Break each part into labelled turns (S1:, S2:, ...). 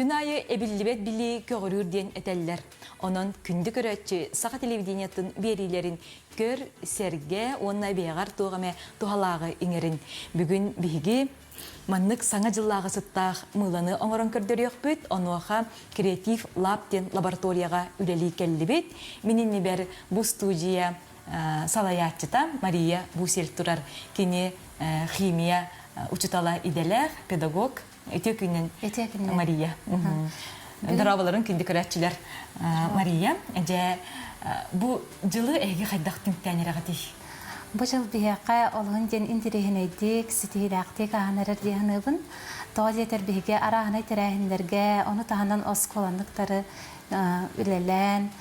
S1: Күн аайы эбиллибэт билии көҕүрүүр диэн этэллэр. Онон күндү көрөөччү саха телевидениетын биэриилэрин көр, сэргэ уонна бэйэҕэр туох эмэ туһалааҕы иҥэрин. Бүгүн биһиги маннык саҥа дьыллааҕы сыттаах мыыланы оҥорон көрдөрүөхпүт. Онуоха Креатив Лаб диэн лабораторияҕа үлэлии кэллибит. Мин иннибэр бу студия салайааччыта Мария Бусель турар. Кини химия учуутала идэлээх, педагог. Үтүө күнүн, Мария. Дорооболорун күндү көрөөччүлэр. Мария, дьэ, бу дьылы эһиги хайдах түмүктээн эрэҕитий?
S2: Бу дьыл биһиэхэ олуһун диэн интэриэһинэйдик, ситиһиилээхтик ааһан эрэр дии саныыбын. Тоҕо диэтэр биһиги арааһынай тэрээһиннэргэ, ону таһынан оскуоланыктары үлэлээн,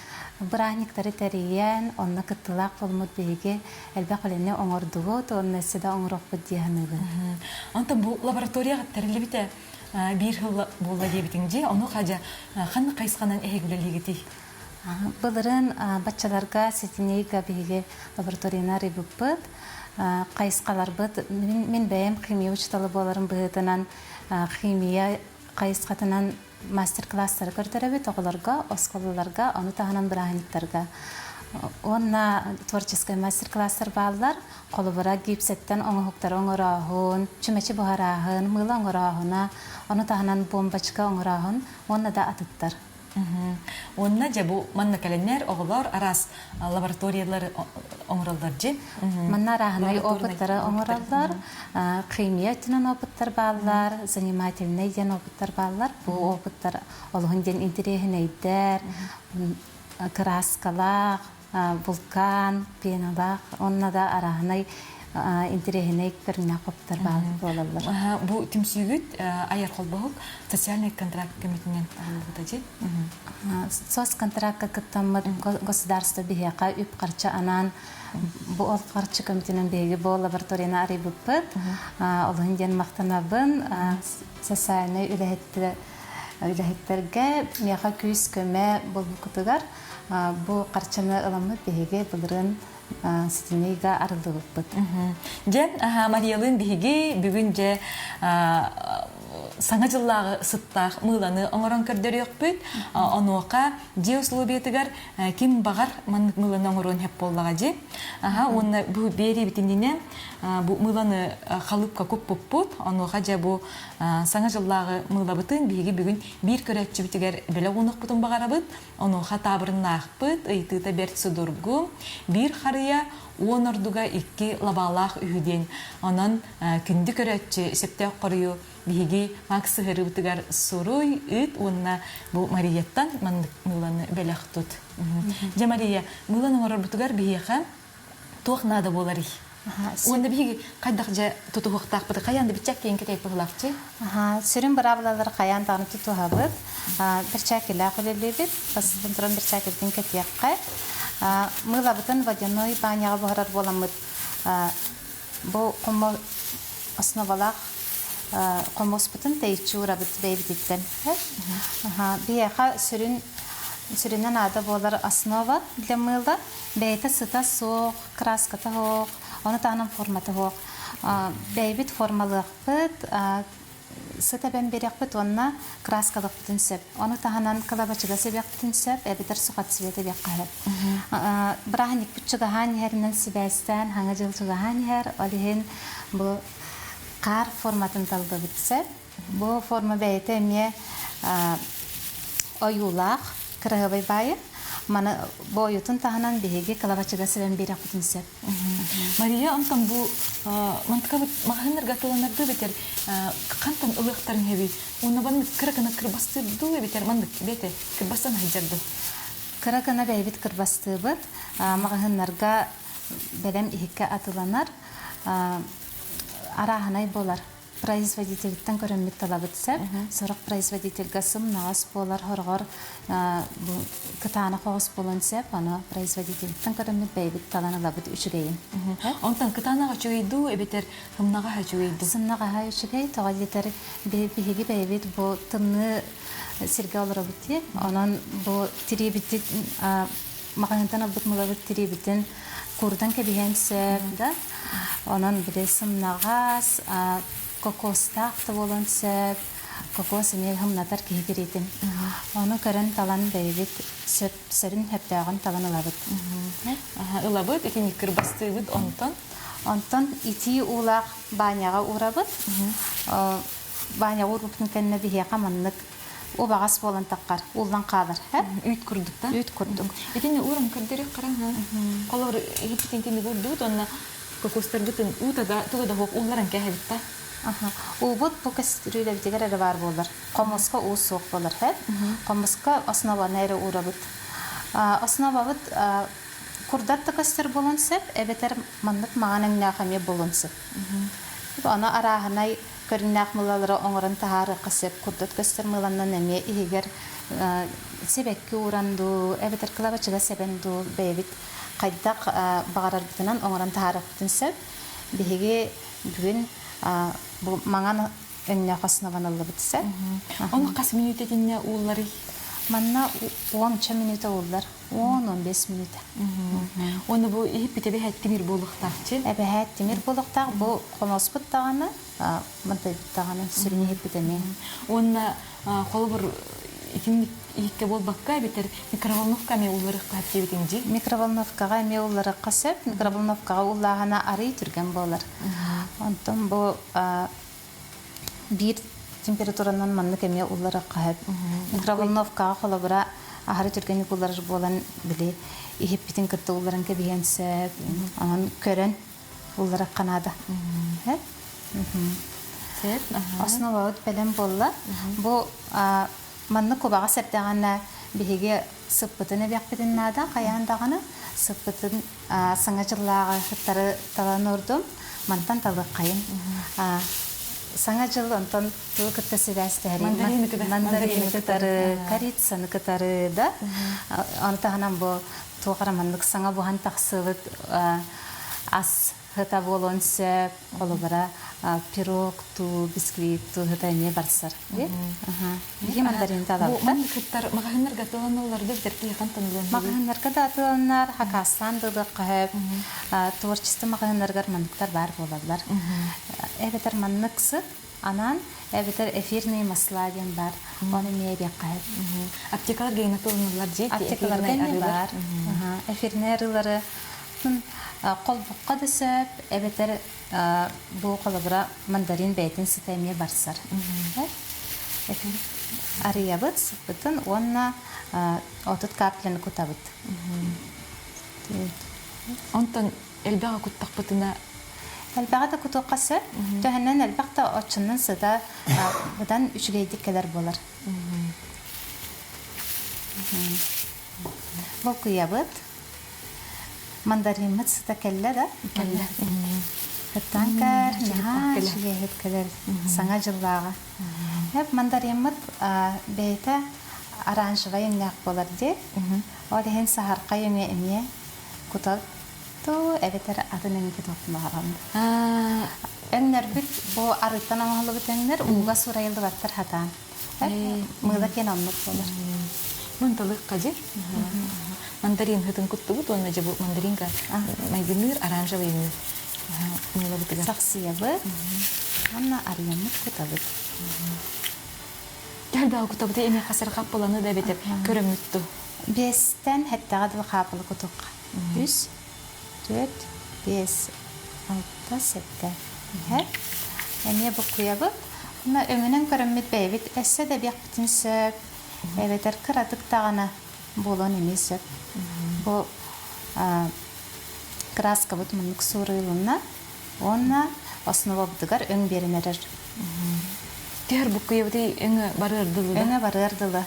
S2: бырааһынньыктары тэрийэн, онно кыттыылаах буолмут биһиги элбэх үлэни оҥордубут уонна өссө да оҥоруохпут дии саныыбын.
S1: Онтон бу лабораторияҕа тэриллибитэ биир сыл буолла диэбитиҥ дии, ону хадьа ханнык хайысханан эһиги үлэлиигитий?
S2: Былырыын баччаларга сэтинньигэ биһиги лабораторияны арыйбыппыт. Хайысхаларбыт мин бэйэм химия учуутала буоларым быһыытынан химия хайысхатынан мастер-класстары көрдөрөбүт оҕолорго, оскуолаларга, ону таһынан бырааһынньыктарга. Уонна творческай мастер-класстар бааллар. Холобура, гипсэттэн оҥоһуктары оҥорооһун, чүмэчи буһарааһын, мыыла оҥорооһуна, ону таһынан бомбочка оҥорооһун уонна да атыттар.
S1: Уонна дьэ бу манна кэлэннэр оҕолор араас лабораториялары оҥороллор дьи.
S2: Манна арааһынай опыттары оҥороллор. Химия өттүнэн опыттар бааллар, занимательнай диэн опыттар бааллар. Бу опыттар олуһун диэн интэриэһинэйдэр, кырааскалаах, вулкан, пеналаах уонна да арааһынай интэриэһинэй көрүҥнээх опыттар баар буолаллар.
S1: Бу түмсүүгүт айар холбоһук социальный контракт көмөтүнэн арыллыбыта дии.
S2: Соцконтракка кыттаммыт государство биһиэхэ үп-харчы анаан бу ол харчы көмөтүнэн биһиги бу лабораторияны арыйбыппыт. Олуһун диэн махтанабын социальнай үлэһиттэргэ миэхэ күүс-көмө буолбуккутугар бу харчыны ыламмыт биһиги былырыын сэтинньигэ арыллыбыппыт.
S1: Дьэ, Мариялыын биһиги бүгүн дьэ саҥа дьыллааҕы сыттаах мыыланы оҥорон көрдөрүөхпүт. Онуоха дьиэ условиятыгар ким баҕар маннык мыыланы оҥоруон сөп буоллаҕа дии. Аха, уонна бу биэриибит иннинэ бу мыыланы халыпка куппуппут. Онуоха дьэ бу саҥа дьыллааҕы мыылабытын биһиги бүгүн биир көрөөччүбүтүгэр бэлэх уунуохпутун баҕарабыт. Онуоха таабырыннаахпыт, ыйытыыта бэрт судургу, биир харыйа, уон ордуга икки лабаалаах үһү диэн. Онон күндү көрөөччү, сөптөөх хоруйу биһиги Макс сыһыарыыбытыгар суруй, ыыт уонна бу Марияттан маннык мыыланы бэлэх тут. Дьэ, Мария, мыылан оҥорорбутугар биһиэхэ туох наада буоларый? Уонна биһиги хайдах дьэ тутуһуохтаахпыт хайаан да биччэк киэн кэтэйп быһылаахчы.
S2: Сүрүн быраабылалары хайаан даҕаны тутуһабыт. Бэрчээкилээх үлэлиибит. Бастатан туран бэрчээкибитин кэтиэххэ. Мыылабытын водяной баняҕа буһарар буоламмыт бу хоммо основалаах хомуспутун тэйиччи уурабыт бэйэбититтэн. Биһиэхэ сүрүн сүрүнэ наада буолар основа для мыла. Бэйэтэ сыта суох, краската суох, ону таһынан формата суох. Бэйэбит формалыахпыт, сыт эбэн биэриэхпит уонна краскалыахпытын сөп. Ону таһынан кылабачыга сэбиэхпитин сөп, эбэтэр сухоцвет эбиэххэ сөп. Бырааһынньыкпыт чугаһаан иһэринэн сибээстээн, хаҥа дьыл чугаһаан иһэр, ол иһин бу хаар форматын талбыбыт сөп. Бу форма бэйэтэ эмиэ ойуулаах, кыраһыабай баайы. Маны бу ойуутун таһынан биһиги кылабачыга сибэн биэрэхпитин сөп.
S1: Мария, онтон бу мантыкабыт маҕаһыыннарга атыыланардыы эбэтэр хантан ылыахтарын эбий? Уонна маннык кыра гына кырбастыырдуу эбэтэр маннык бэйэтэ кырбастан сылдьар дуу?
S2: Кыра гына бэйэбит кырбастыыбыт. Маҕаһыыннарга бэлэм иһиккэ атыыланар. Арааһынай буолар. Производительтэн көрөммүт талабыт сөп. Сорох производительгэ сымнаҕас буолар, сороҕор бу кытаанах оҕус буолуон сөп. Ону производительтэн көрөммүт бэйэбит талан ылабыт үчүгэйин.
S1: Онтон кытаанах үчүгэй дуу эбэтэр сымнаҕаһа үчүгэй дуу?
S2: Сымнаҕаһа үчүгэй. Тоҕо диэтэр биһиги бэйэбит бу тымныы сиргэ олоробут дии. Онон бу тириибитин маҕаһыынтан ылбыт мылабыт тириибитин куурдан кэбиһиэн сөп да. Онон били сымнаҕас, кокостаах да буолуон сөп. Кокос эмиэ һымнатар киһи тириитин. Ону көрөн талан бэйэбит сөп сөрүн сөптөөҕүн талан ылабыт.
S1: Ылабыт, итини кырбастыыбыт онтон.
S2: Онтон итии уулаах баанньаҕа уурабыт. Баанньаҕа уурбуппутун кэннэ биһиэхэ маннык убаҕас буолан таххар, ууллан хаалар.
S1: Үүт курдук да?
S2: Үүт курдук.
S1: Итини ууран көрдөрүөх хараҥа. Холобур, иһиппитин итинник уурдубут уонна кокостарбытын уута да туга да суох уулларан кээһэбит да.
S2: Уубут бу көстүрүүлэбитигэр эрэ баар буолар. Хомуска уу суох буолар. Хомуска основаны эрэ уурабыт. Основабыт курдат да көстөр буолуон сөп, эбэтэр маннык маҥан өҥнөөх эмиэ буолуон сөп. Ону арааһынай көрүҥнээх мыылалары оҥорон таһаарыахха сөп. Курдат көстөр мыыланан эмиэ иһигэр сибэкки ууран дуу, эбэтэр кылабачыга сэбэн дуу бэйэбит хайдах баҕарарбытынан оҥорон таһаарыахпытын сөп. Биһиги бүгүн бу маҥан өҥнөөх основаны ыллыбыт сөп.
S1: Ону хас мүнүүтэтиннэ уулларый?
S2: Манна уонча мүнүүтэ ууллар. 10-15 мүнүүтэ.
S1: Уонна бу иһиппит эбэһээт тимир буолуохтаах
S2: Эбэһээт тимир буолуохтаах. Бу хомоспут даҕаны, мантайбыт даҕаны сүрүн иһиппит эмиэ.
S1: Уонна холобур итинник иһиккэ буолбакка эбэтэр микроволновка эмиэ уулларыахха сөп диэбитиҥ дии.
S2: Микроволновкаҕа эмиэ уулларыахха сөп. Микроволновкаҕа ууллааһына арый түргэн буолар. Онтон бу биир температуранан маннык эмиэ уулларыахха сөп. Микроволновкаҕа холобура аһары түргэнник уулларар буолан били иһиппитин кытта уулларан кэбиһиэн сөп. Онон көрөн уулларыахха наада. Основабыт бэлэм буолла. Бу маннык кубаҕас эрдэҕинэ биһиги сыппытын эбиэхпитин наада хайаан даҕаны сыппытын саҥа дьыллааҕы ыттары талан ордум мантан талыаххайын саҥа дьыл онтон тугу кытта сибээстэһэрий мандарины кытары корицаны кытары да ону таһынан бу туох эрэ маннык саҥа буһан тахсыбыт ас Һыта буолуон сөп, холобура, пирог туу, бисквит туу һыта эмиэ барсар. Биһи мандарин талабыт.
S1: Бу маннык маҕаһыыннарга атыыланаллар да битэр киһи хантан ылыан
S2: Маҕаһыыннарга да атыыланар, хакаастаан да ылыахха сөп. Творчество маҕаһыыннарыгар манныктар баар буолаллар. Эбэтэр маннык сыт, анаан, эбэтэр эфирные масла диэн баар. Оны эмиэ эбиэххэ сөп.
S1: Аптекаларга атыыланаллар дии.
S2: Аптекаларга эмиэ баар. Эфирные арыылары Холбукка да сөп, эбэтэр бу холобура мандарин бэйэтин сыта эмиэ барсар. Арыйабыт сыппытын уонна 30 капляны кутабыт.
S1: Онтон элбэҕи куттахпытына
S2: Элбэҕи да кутуохха сөп. Төһөнөн элбэх да оччонон сыта быдан үчүгэйдик кэлэр буолар. Булкуйабыт. Мандариммыт сыта кэллэ да?
S1: Кэллэ.
S2: Ыттан кэр, наһаа үчүгэйит кэлэр саҥа дьыллааҕы. Эп мандариммыт бэйэтэ оранжевай өҥнөөх буолар дии. Ол иһин саһархай өҥө эмиэ кутар туу эбэтэр атын өҥү кутуохпун баҕарабын. Өҥнөрбүт бу арыттан оҥоһуллубут өҥнөр ууга суурайыллыбаттар хатаан. Мыыла диэн оннук буолар.
S1: Манталык хадьыр. Мандарин хытын куттубут уонна дьэ бу мандаринка майгынныыр оранжевый өҥү мыылабытыгар.
S2: Сахсыйабыт уонна арыйаммыт кутабыт.
S1: Элбэҕи кутабыт эмиэ хасар хаппыланы да эбэтэр көрөммүт ту.
S2: Биэстэн хэттэҕэ дылы хаапылы кутуохха. Үс, түөрт, биэс, алта, сэттэ. Иһэр. Эмиэ буккуйабыт. Уонна өҥүнэн көрөммүт бэйэбит өссө да эбиэхпитин сөп, эбэтэр кыратык даҕаны буолуон эмиэ сөп. Бу краскабыт муннук суурайылынна уонна основабытыгар өҥ биэрэн эрэр.
S1: Түһэр буккуйабытый өҥө барыар дылы
S2: да? Өҥө барыар дылы.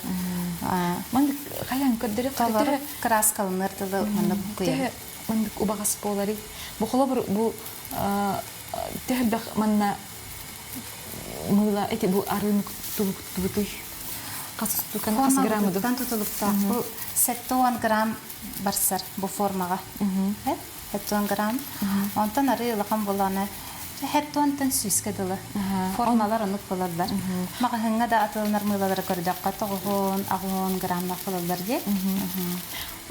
S1: Маннык хайаан көрдөрү
S2: Толору краскаланар дылы маннык буккуйабыт.
S1: Маннык убаҕас буоларый. Бу холобур бу төһөлбөх манна мыыла эти бу арыыны тубутуй хас стукан хас граммы
S2: тутулуктаах бу 70 грамм барсар бу формаҕа 70 грамм онтон арыы улахан буолааны 70-тан сүүскэ дылы формалар оннук буолаллар маҕаһыыҥҥа да атыыланар мыылалары көрдөххө тоҕуһун аҕыһын граммнаах буолаллар дии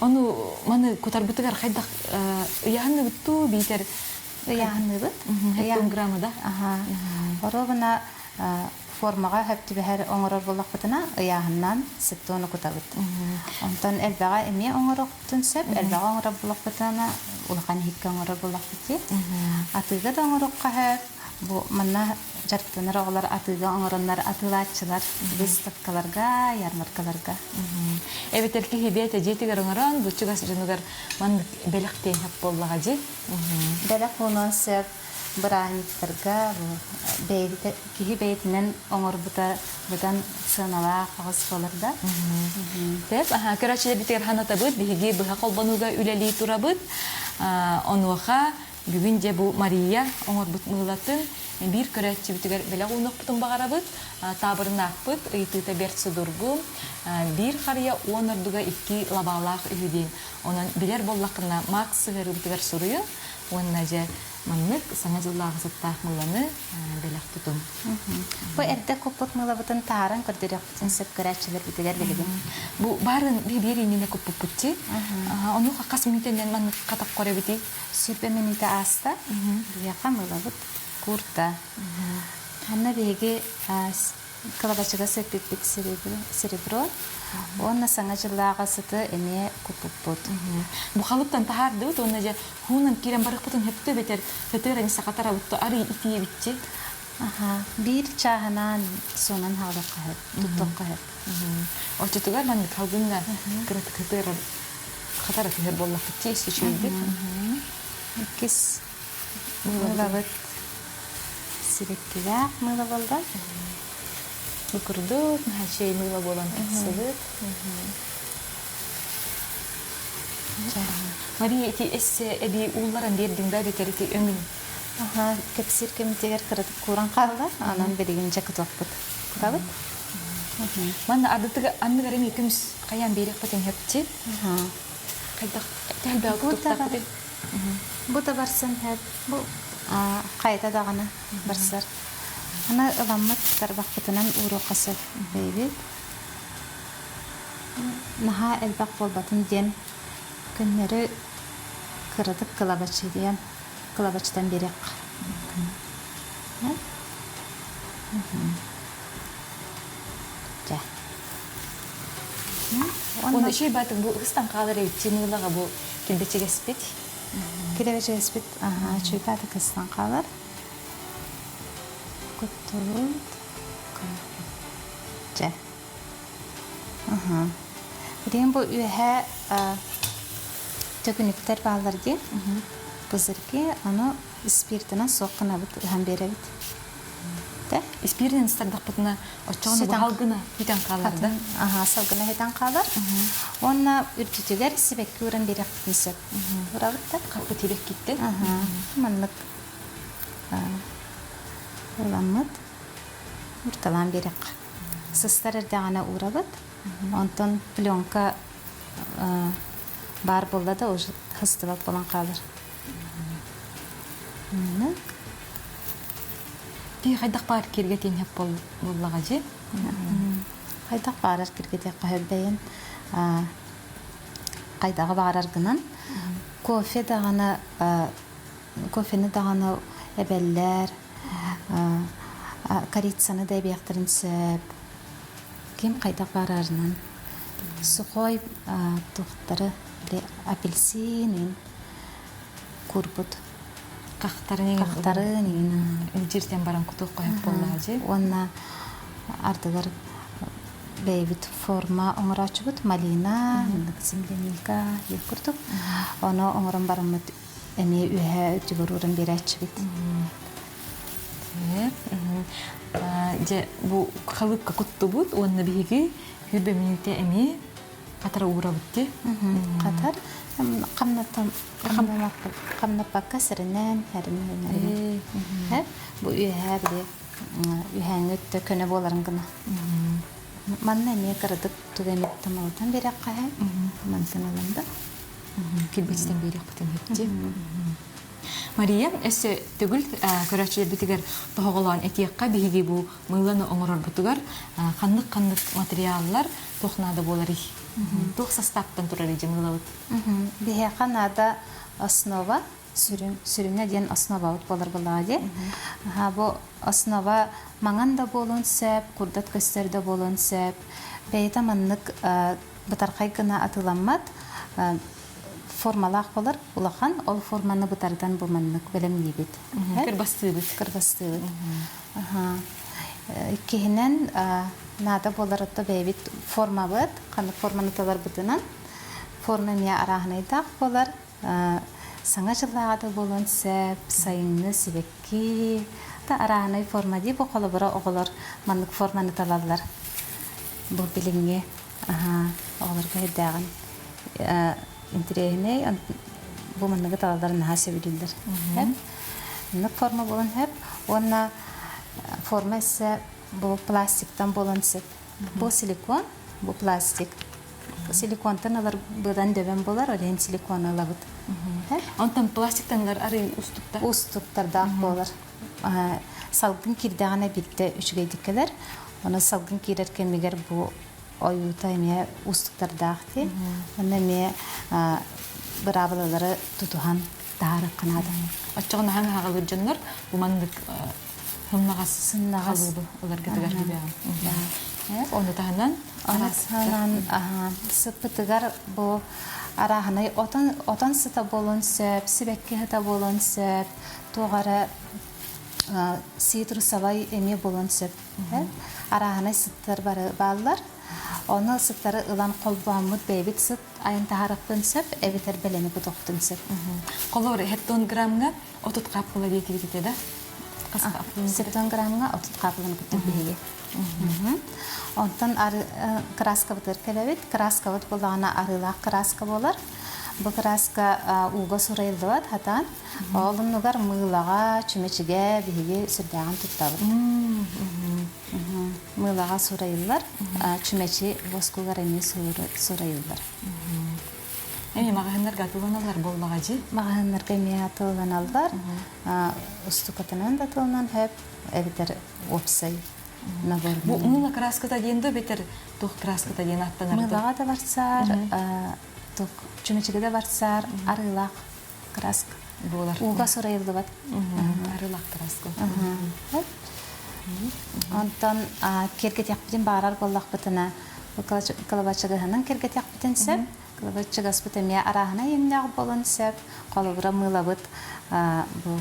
S1: ону маны кутарбытыгар хайдах ыйаһынныбыт дуу биитэр
S2: Ыйааһынныыбыт.
S1: Ыйааһын граммы да?
S2: Оруобуна Формаҕа сөп түбэһэр оҥорор буоллахпытына, ыйааһыннаан сеттону кутабыт. Онтон элбэҕи эмиэ оҥоруохпутун сөп. Элбэҕи оҥорор буоллахпытына, улахан иһиккэ оҥорор буоллахпыт дии. Атыыга да оҥоруохха сөп. Бу манна дьарыктанар оҕолор атыыга оҥороннор атыылааччылар выставкаларга, ярмаркаларга.
S1: Эбэтэр киһи бэйэтэ дьиэтигэр оҥорон, бу чугас дьонугар маннык бэлэхтиэн сөп буоллаҕа дии.
S2: Бэлэх уунуон сөп. Бырааһынньыктарга бу бэйэбитэ киһи бэйэтинэн оҥорбута быдан сыаналаах аҕыс буолар да.
S1: Тэп, аха, көрөөччүлэрбитигэр ханатабыт, биһиги быһа холбонууга үлэлии турабыт. Онуоха бүгүн дьэ бу Мария оҥорбут мыылатын биир көрөөччүбүтүгэр бэлэх уунуохпутун баҕарабыт. Таабырынаахпыт, ыйытыыта бэрт судургу. Биир харыйа уон ордуга икки лабаалаах үһү диэн. Онон билэр буоллаххына, Макс сыһыарыыбытыгар суруйун уонна дьэ маннык Саҥа дьыллааҕы сыттаах мыыланы бэлэх тутуҥ.
S2: Бу эрдэ куппут мыылабытын таһааран көрдөрүөхпүтүн сөп көрөөччүлэрбитигэр билигин.
S1: Бу баарын биир иннинэ куппуппут Онуоха хас мүнүүтэнэн маннык хатах көрөбүтүй?
S2: 20 мүнүүтэ ааста. Биһиэхэ мыылабыт куурда. Манна биһиги кылабачыга сөппүппүт серебро уонна Саҥа дьыллааҕы сыты эмиэ куппуппут.
S1: Бу халыптан таһаардыбыт уонна дьэ хуунан киирэн барыахпытын сөптө эбэтэр сытыаран сахатарабыт арый итиэбитчи.
S2: Аха, биир чааһынаан суунан хаалыахха сөп, туттуохха сөп.
S1: Оччотугар маннык халгыҥҥа кыратык сытыарар хатара түһэр буоллахпыт дии үчүгэйдик.
S2: Иккис мыылабыт сибэккилээх мыыла буолла.
S1: Бу курдук наһаа мыыла буолан тахсыбыт. Мария, ити эссе эбии уулларан биэрдиҥ да эбэтэр ити өҥүн?
S2: Аха, кэпсиир кэмитигэр кыратык кууран хаалла. Онон билигин дьэ кутуохпут. Кутабыт?
S1: Манна ардытыга анныгар эмиэ көмүс хайаан биэриэхпитин сөпчи. Хайдах элбэҕи кутуохтаахпытый?
S2: Бу да барсан сөп. Бу хайата даҕаны барсар. Аны ыламмыт тарбахпытынан ууруохха сөп бэйбит. Наһаа элбэх буолбатын диэн көннөрү кыратык кылабачыйан кылабачытан биэриэххэ. Дьэ.
S1: Уонна үчүгэй баатык бу ыстан хаалар эбит мыылаҕа бу килбэчигэспит.
S2: Килбэчигэспит аһаа үчүгэй баатык ыстан хаалар. Куттурут. Дьэ. Аһаа. Билигин бу үөһээ төкүнүктэр бааллар дии. Пузырьки, ону испииртэнэн суох гынабыт, ыһан биэрэбит.
S1: Испииринэн ыстардахпытына оччоҕуна бу халгына бүтэн хаалар да?
S2: Аһаа, салгына бүтэн хаалар. Уонна үрдүтүгэр сибэкки ууран биэриэхпитин сөп. Уурабыт да?
S1: Хаппыт сибэккиттэн.
S2: Аһаа, маннык ыламмыт урталаан биэриэххэ. Сыстар эрдэҕинэ уурабыт. Онтон пленка баар буолла да уже сыстыбат буолан хаалар.
S1: Ти хайдах баар киргэтиэн сөп буоллаҕа дьи?
S2: Хайдах баарар киргэтиэххэ сөп бэйэн хайдаҕы баарар гынан кофе даҕаны кофены даҕаны эбэллэр корицаны да эбиэхтэрин сөп ким хайдах баарарынан сухой туохтары апельсин курбут
S1: Хахтарын
S2: хахтарын
S1: илдьиртэн баран кутуохха сөп буоллаҕа дии.
S2: Уонна ардыгар бэйэбит форма оҥорооччубут малина, земляника диэн курдук. Ону оҥорон бараммыт эмиэ үөһээ үрдүгэр ууран биэрээччибит.
S1: Дьэ бу халыыпка куттубут уонна биһиги хүрбэ мүнүүтэ эмиэ хатара уурабыт дии.
S2: Хатар хамнаппакка сэрэнэн эринэн бу үөһээ били үөһээҥҥи өттө көнө буоларын гына. Манна эмиэ кыратык тугу эмит тамалытан биэрэххэ мантан ылан да
S1: килбэчитэн биэриэхпитин сөп Мария, өссө төгүл көрөөччүлэрбитигэр тоһоҕолоон этиэххэ, биһиги бу мыыланы оҥорорбутугар ханнык-ханнык материаллар туох наада буоларый? Туох састааптан турарый дьэ мыылабыт?
S2: Биһиэхэ наада основа. Сүрүн, сүрүнэ диэн основабыт буолар буоллаҕа дии. Бу основа маҥан да буолуон сөп, курдат көстөр да буолуон сөп. Бэйэтэ маннык бытархай гына атыыламмат формалаах буолар улахан. Ол форманы бытарытан бу маннык бэлэмниибит.
S1: Кырбастыыбыт.
S2: Кырбастыыбыт. Иккиһинэн наада буолар отто бэйэбит формабыт, ханнык форманы таларбытынан. Форма эмиэ арааһынайдаах буолар. Саҥа дьыллааҕы да буолуон сөп, сайыҥҥы сибэкки да арааһынай форма дии бу холобура оҕолор маннык форманы талаллар. Бу билиҥҥи оҕолорго эрдээҕин интэриэһинэй бу манныгы талалларын наһаа сөбүлүүллэр. Маннык форма буолуон сөп уонна форма өссө бу пластиктан буолуон сөп. Бу силикон, бу пластик. Силиконтан ылар быдан дөбөн болар, ол иһин силикону ылабыт.
S1: Онтон пластиктан ылар арый устуктар?
S2: Устуктардаах буолар. Салгын киирдэҕинэ биирдэ үчүгэйдик кэлэр. Ону салгын киирэр кэмигэр бу ойуута эмиэ уустуктардаах дии. Онно эмиэ быраабылалары тутуһан таһаарыахха наада.
S1: Оччоҕо наһаа аһаҕалыыр дьоннор бу маннык сымнаҕас
S2: сымнаҕас
S1: халыыбы ыларгытыгар түбэҕин. Ону таһынан
S2: Ону таһынан сыппытыгар бу арааһынай отон отон сыта буолуон сөп, сибэкки сыта буолуон сөп, туох эрэ цитрусовай эмиэ буолуон сөп. Арааһынай сыттар бары бааллар. Ону сыттары ылан холбооммут бэйэбит сыт айан таһаарыахпын сөп, эбэтэр бэлэми кутуохпутун сөп.
S1: Холобур, 70 граммга 30 хааппыла диэтибит этэ да? Хас
S2: 70 граммга 30 хааппыланы куттук биһиги. Онтон краскабытыгар кэлэбит. Краскабыт буоллаҕына арыылаах краска буолар. Бу краска ууга сурайыллыбат хатаан. Ол оннугар мыылаҕа, чүмэчигэ биһиги сүрдээҕин туттабыт. Мыылаҕа сурайыллар, чүмэчи воскугар эмиэ сурайыллар.
S1: Эми маҕаһыыннарга атыыланаллар буоллаҕа дии?
S2: Маҕаһыыннарга эмиэ атыыланаллар. Устукатынан да атыыланан сөп, эбэтэр уопсай набор.
S1: Бу мыыла краската диэн да эбэтэр туох краската диэн аттанар
S2: Мыылаҕа да барсар, туох чүмэчигэ да барсар, арыылаах краска
S1: буолар.
S2: Ууга сурайыллыбат.
S1: Арыылаах краска.
S2: Онтон киэргэтиэхпитин баарар буоллахпытына, кылабачыгаһынан киэргэтиэхпитин сөп. Кылабачыгаспыт эмиэ арааһынай өҥнөөх буолуон сөп. Холобура мыылабыт бу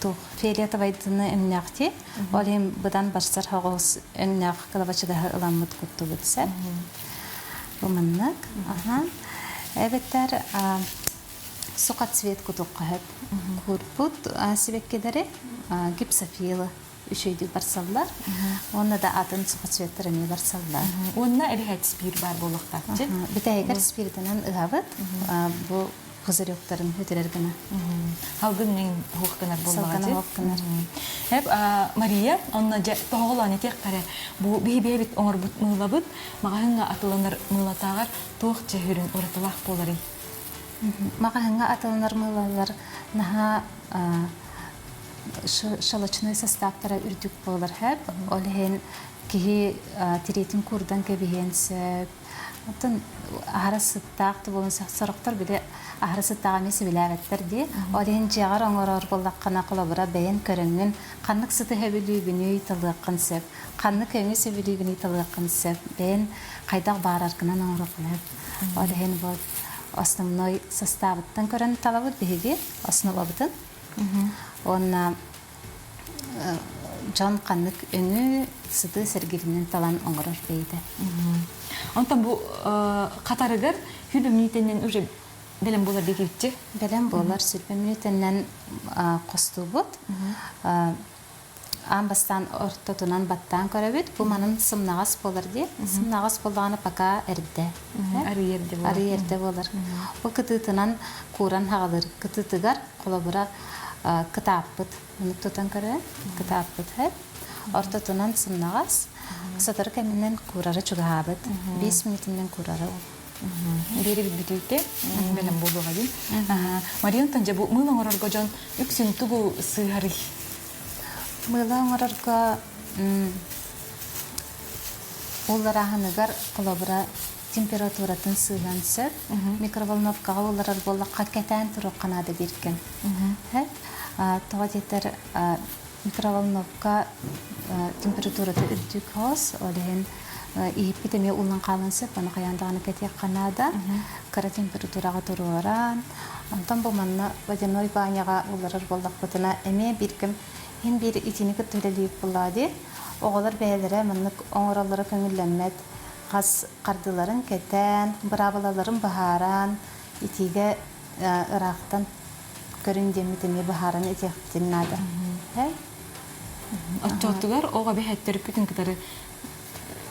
S2: туох фиолетовайдыны өҥнөөх дии. Ол иһин быдан барсар соҕус өҥнөөх кылабачыгаһы ыламмыт куттубут сөп. Бу маннык. Эбэтэр сухоцвет кутуохха сөп. Куурбут сибэккилэри гипсофилы үчүгэйдик барсаллар. Уонна да атын сухоцветтар эмиэ барсаллар.
S1: Уонна эбэһээт спирт баар буолуохтаах.
S2: Бүтэһигэр спиртынан ыһабыт. Бу пузыректарын үтүрэр гына.
S1: Халгын мин хуох гынар буоллаҕа
S2: Салгын хуох гынар.
S1: Эп Мария, онно дьэ тоһоҕолоон этиэх бу биһи бэйэбит оҥорбут мыылабыт маҕаһыҥҥа атыланар мыылатааҕар туох дьэһүрүн уратылаах буоларый?
S2: Маҕаһыҥҥа атыланар мыылалар наһаа щелочной састааптара үрдүк буолар сөп. Ол иһин киһи тириитин куурдан кэбиһиэн сөп. Оттон аһара сыттаах да буолан сорохтор били аһара сыттааҕы эмиэ сөбүлээбэттэр дии. Ол иһин дьиэҕэр оҥорор буоллаххына, холобура, бэйэн көрөҥҥүн ханнык сыты сөбүлүүгүнүй талыаххын сөп. Ханнык өҥү сөбүлүүгүнүй талыаххын сөп. Бэйэн хайдах баараргынан оҥоруоххун сөп. Ол иһин вот основной составыттан көрөн талабыт биһиги основабытын. Уонна дьон ханнык өҥү сыты сэргиринэн талан оҥорор бэйэтэ.
S1: Онтон бу хатарыгар сүрбэ мүнүүтэннэн уже бэлэм буолар диэкиччи?
S2: Бэлэм буолар сүрбэ мүнүүтэннэн хостуубут. Аан бастаан ортотунан баттаан көрөбүт. Бу манын сымнаҕас буолар дии. Сымнаҕас буоллаҕына пока эрдэ.
S1: Арый эрдэ буолар.
S2: Арый эрдэ буолар. Бу кытыытынан кууран хаҕалыр. Кытыытыгар холобура кытааппыт. Мунук тутан көрөөн кытааппыт хэп. Ортотунан сымнаҕас. Сотору кэминэн куурары чугаһаабыт. 5 мүнүүтүнэн куурары
S1: Биэри бүтүүтэ бэлэм буолуоҕа дии. Мария Антон, дьэ бу мыыл оҥорорго дьон үксүн тугу сыыһарый?
S2: Мыыла оҥорорго уларааһыныгар холобура температуратын сыыһан сөп. Микроволновкаҕа уулларар буоллахха кэтээн туруохха наада бииргин. Тоҕо диэтэр микроволновка температурата үрдүк хос, ол иһин иһиппит эмиэ ууллан хаалан сөп, ону хайаан даҕаны кэтиэххэ наада. Кыра температураҕа туруоран, онтон бу манна водяной баняҕа уулларар буоллахпытына эмиэ биир кэм иһин биир итини кытта үлэлиир буоллаҕа дии. Оҕолор бэйэлэрэ маннык оҥороллоро көҥүллэммэт. Хас хардыыларын кэтээн, быраабылаларын быһааран, итиигэ ыраахтан көрүн диэммит эмиэ быһааран этиэхпитин наада.
S1: Оччотугар оҕо бэһэттэрпитин кытары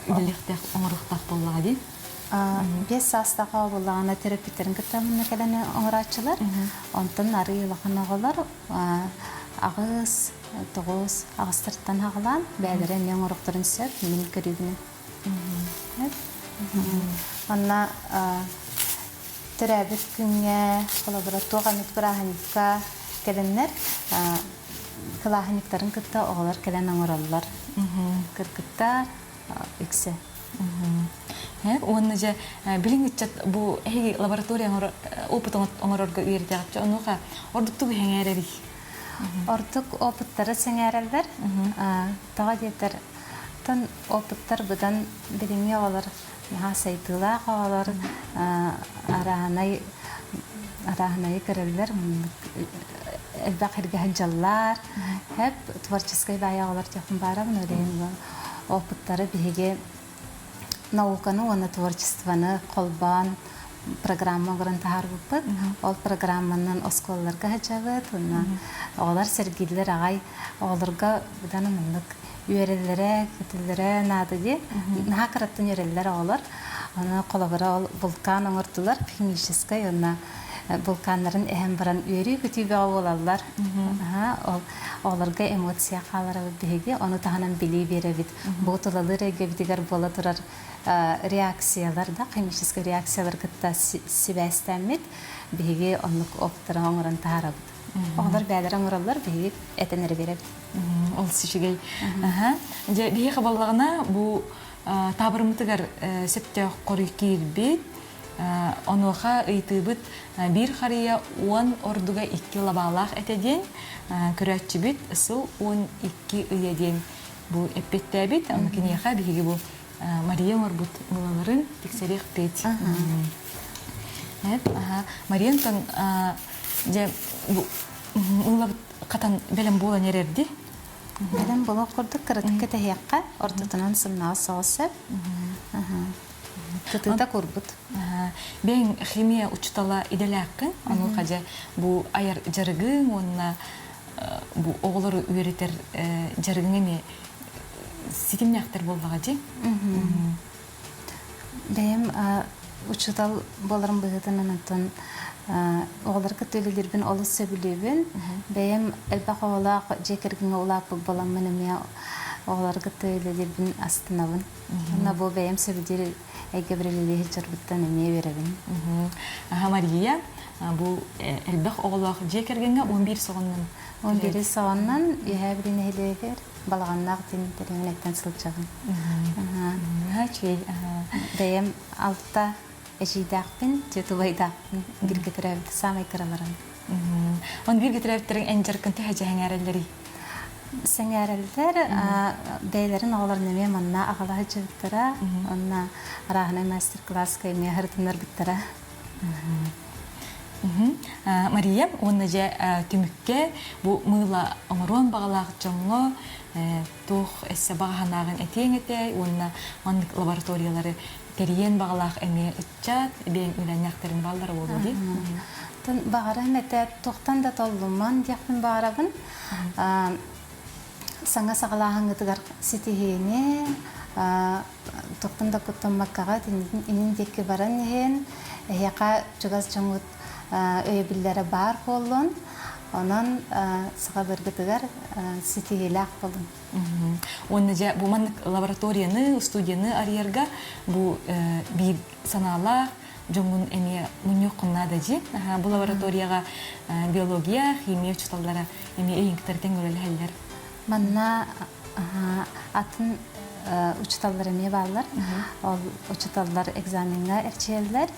S1: үлэлиэхтээх оҥоруохтаах буоллаҕа дии.
S2: 5 саастаах оҕо буоллаҕына төрөппүттэрин кытта манна кэлэн оҥорооччулар. Онтон арыый улахан оҕолор 8, 9, аҕыстартан аҕалаан бэйэлэрэ эмиэ оҥоруохтарын сөп мин көрүүбүнэн. Манна төрөөбүт күҥҥэ, холобура, туох эмит бырааһынньыкка кэлэннэр кылааһынньыктарын кытта оҕолор кэлэн оҥороллор. Кыргыттар үксэ.
S1: Уонна дьэ билиҥ ыччат бу эһиги лаборатория опыт оҥорорго үөрэтэҕит онуоха ордук тугу сэҥээрэрий?
S2: Ордук опыттары сэҥээрэллэр. Тоҕо диэтэр Оттон опыттар быдан билиҥҥи оҕолор наһаа сайдыылаах оҕолор арааһынай арааһынайы көрөллөр элбэх сиргэ сылдьаллар хэп творческай баайа оҕолор диэхпин баарабын ол иһин опыттары биһиги науканы уонна творчествоны холбоон программа оҥорон таһаарбыппыт. Ол программанан оскуолаларга сылдьабыт уонна оҕолор сэргииллэр аҕай оҕолорго быдан маннык үөрэллэрэ, көтөллөрө наада дии. Наһаа кыраттан үөрэллэр оҕолор. Аны холобура ол вулкан оҥордулар химическай уонна вулканнарын эһэн баран үөрүү-көтүү бөҕө буолаллар. Ол оҕолорго эмоция хааларабыт биһиги. Ону таһынан билии биэрэбит. Бу тулалыыр эйгэбитигэр буола турар реакциялар да, химическай реакциялар кытта сибээстэммит. Биһиги оннук опыттары оҥорон таһаарабыт. Оҕолор бэйэлэрэ оҥороллор, биһиги этэн эрэ биэрэбит.
S1: Ол үчүгэй. Дьэ, биһиэхэ буоллаҕына, бу таабырыммытыгар сөптөөх хоруй киирбит. Онуоха ыйытыыбыт биир харыйа 10 ордуга 2 лабаалаах этэ диэн, көрөөччүбүт сыл 12 ыйа диэн бу эппиэттээбит. Ону киниэхэ биһиги бу Мария оҥорбут мылаларын тиксэриэхпит. Мария онтон дьэ бу ыллабыт хатан бэлэм буолан эрэрди.
S2: Бэлэм буолуох курдук кыратык кэтэһиэххэ, ортотунан сымнаҕас соҕус сөп. Кытыыта курбут.
S1: Бэйэҥ химия учуутала идэлээххин, онуоха дьэ бу айар дьарыгыҥ уонна бу оҕолору үөрэтэр дьарыгыҥ эмиэ ситимнээхтэр буоллаҕа дии.
S2: Бэйэм учуутал буоларым быһыытынан онтон оҕолору кытта үлэлиирбин олус сөбүлүүбүн. Бэйэм элбэх оҕолоох дьиэ кэргэҥҥэ улааппыт буоламмын эмиэ оҕолору кытта үлэлиирбин астынабын. Уонна бу бэйэм сөбүлүүр эйгэбэр үлэлии сылдьарбыттан эмиэ үөрэбин.
S1: Аха, Мария, бу элбэх оҕолоох дьиэ кэргэҥҥэ 11 соҕоннон
S2: 11 соҕоннон Үөһээ Бүлүү нэһилиэгэр Балаҕаннаах диэн дэриэбинэттэн сылдьабын.
S1: Үчүгэй.
S2: Бэйэм алта эдьиийдээхпин, түөрт убайдаахпын. Бииргэ төрөөбүт саамай кыраларым.
S1: Он бииргэ төрөөбүттэриҥ эн дьарыккын төһө дьэһэҥээрэллэрий?
S2: Сэҥээрэллэр. Бэйэлэрин оҕолорун эмиэ манна аҕала сылдьыбыттара. Онно арааһынай мастер-класска эмиэ сырытыннарбыттара.
S1: Мария уонна дьэ түмүккэ бу мыыла оҥоруон баҕалаах дьоҥҥо туох өссө баҕа санааҕын этиэҥ этэй уонна маннык лабораториялары тэрийиэн баҕалаах эмиэ ыччат бэйэҥ үлэлээхтэрин бааллара буолуо дии.
S2: Баҕарам этэ туохтан да толлуман диэхпин баҕарабын. Саҥа саҕалааһыҥҥытыгар ситиһиини туохтан да куттаммаккаҕыт иннин диэки баран иһин, эһиэхэ чугас дьоҥҥут өйөбүллэрэ баар буоллун, онон саҕалыыргытыгар ситиһиилээх буолуҥ.
S1: Уонна дьэ бу маннык лабораторияны, студияны арыйарга бу биир санаалаах дьоҥҥун эмиэ мунньуоххун наада дии. Бу лабораторияҕа биология, химия учууталлара эмиэ эйиҥ кытары тэҥҥэ үлэлэһэллэр.
S2: Манна атын учууталлар эмиэ бааллар. Ол учууталлар экзамеҥҥа эрчийэллэр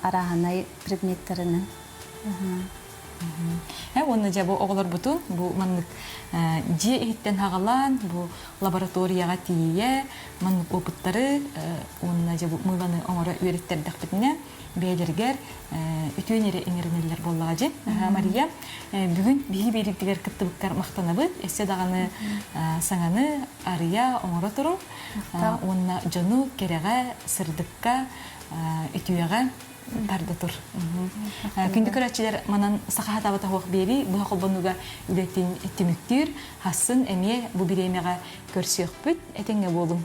S2: арааһынай предметтэринэн.
S1: Уонна дьэ бу оҕолорбутун бу маннык дьиэ иһиттэн хаҕалаан бу лабораторияҕа тиийэ маннык опыттары уонна дьэ бу мыыланы оҥоро үөрэттэрдэхпитинэ бэйэлэригэр үтүөн эрэ иҥэринэллэр буоллаҕа дьи. Мария, бүгүн биһи биэрибитигэр кыттыбыккар махтанабыт. Өссө даҕаны саҥаны арыйа оҥоро туруҥ уонна дьону кэрэҕэ, сырдыкка, үтүөҕэ тарда тур. Күндү көрөөччүлэр манан саха хатабата хуох биэрии быһа холбонууга үлэтин түмүктүүр. Хассын эмиэ бу бириэмэҕэ көрсүөхпүт. Этэҥҥэ буолуҥ.